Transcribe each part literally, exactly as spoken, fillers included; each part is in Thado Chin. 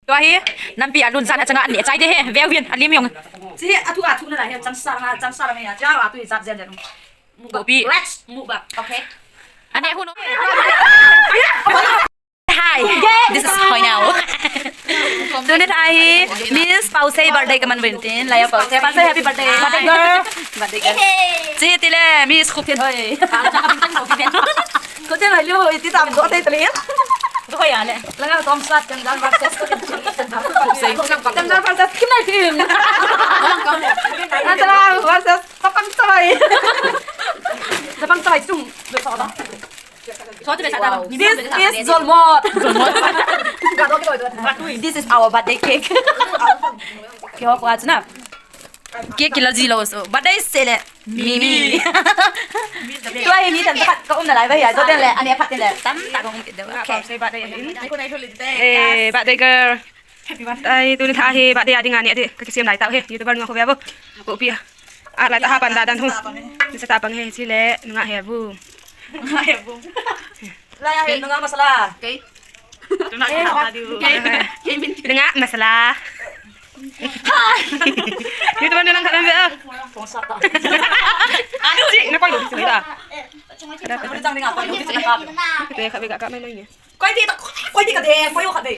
Tua hi, nampi alun jan achanga an neh chai de he, veu hin, alim jong. Chi hi, athu athu na la he, chang sa nga, chang sa nga ya, cha athu hi jat jen jen. Mukbang. Kopi. Let's mukbang. Okay. An neh hu no. Hi, this is Hoinao. Tuni tha hi, Miss Pausei birthday kaman uvin tin, la ya Pausei, Pausei happy birthday. Birthday girl. Birthday girl. Chi tile, Miss Khupthen Hoi. Khupthen Hoi liu, iti tam do te tali. Hoi ya le. Langa tom sat kan dan versus. Khupsei. Kan dan versus kim nai tim. Antara versus Tapang Chawai. Tapang Chawai chung. This is Jolmot. This is our birthday cake. Kiho kwa chuna. Cake kila ji lo so. Birthday seh le. Mimi. Tua hi mi tam khat ka um nalai ba hi a. Joten le, ani phat le. Tamtah ka um kit deu. Okay. Say birthday. Eh, birthday girl. Happy birthday. Ai, tuni tha hi birthday a dinga ni ati. Ka kisem lai tau hi. YouTuber nunga khu ve bu. Kopi a. A lai ta ha pan da dan hu. Ni sa ta pang hi chile nunga hi bu. Nunga hi bu. Lai a hi nunga masala. Kei. Nunga masala. Hi tu ban nang khat ve. Chi, na koi lo chi ta. Te khat ve ka ka mai mai ni. Koi ti ta, koi ti ka de, koi yo khat ve.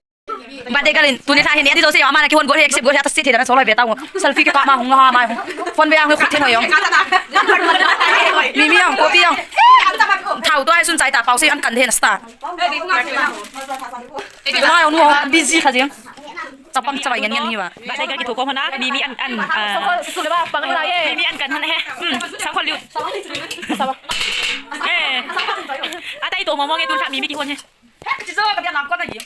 Birthday girl in, tuni tha hi ni ati jouse, ama na kihon got hi, accept got hi, ata sit hi, dana soloi ve tau. Selfie kikap ma hung, ha ma hung. Phone ve ang, Khupthen Hoi jong. Mimi jong, Kopi jong. Thao to hai sun chai ta, Pausei an kan de na star. Tuna jong nu busy kha jeng. Chapang chawai ngen ngen hi ba. Birthday girl kitho ko hona, Mimi an, an, ah. Mimi an kan hon he. Hmm, sang khol liu. Eh. Atai to mo mo nge tun tha Mimi kihon he. Chi so ka dia lam ko na hi.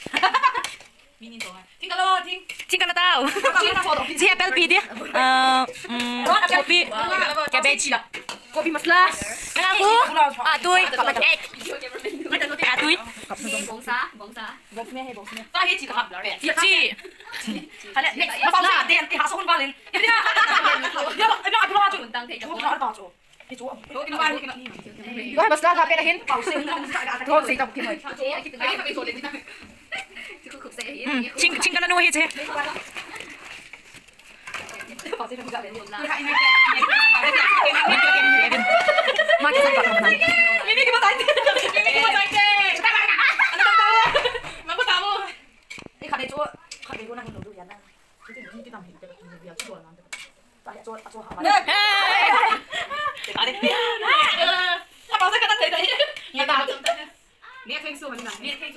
Thingkalo, thing. Thingkalo tau. Chi apple pi dia. Ah, mm, kopi. Cabbage. Kopi masala. Nga ku. Ah, tui. Ah, tui. Bongsa, bongsa. Bongsa he, bongsa. Ta he chi ka hap. Chi. Ale, next. Masala. Dia, dia, ha so hun balin. Dia, dia, dia, dia, Wah, basta ka pera hin. Thon sei tam kimai. Hmm, ching, ching kala nu hi che.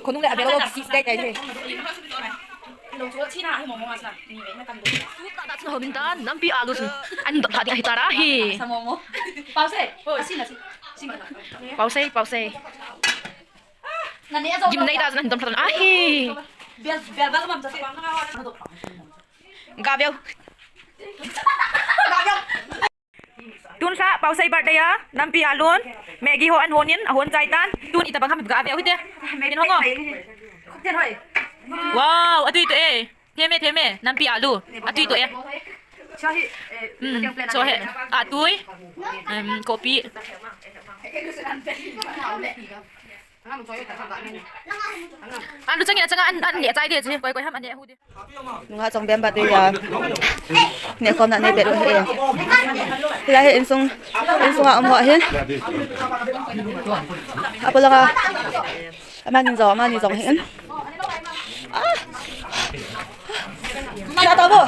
Khonung le abel lo dai dai the. Ho min tan, nampi alu sun. An dot kha ding ahi tara hi. Pausei, pausei. Gimnei ta sun an dot kha ding ahi. Ga veu. Tun sa, Pausei birthday a, nampi alun, Maggie ho an honin, ahon chai tan, tun itobang ham ga veu hite. Maggie ho ngo. Wow, atui to e. Theme, theme, nampi alu. Atui to e. Hmm, so he, atui. Um, kopi. An lu chang in achanga an, an neh chai de che, koi koi ham an neh hu de. Nunga chong bem ba de ya. Neh khom na nei be lo he. Hilai hi insung, insung a um ho hin. Apo langa. Amani jong, amani jong hin. Ah. Mana ta bo.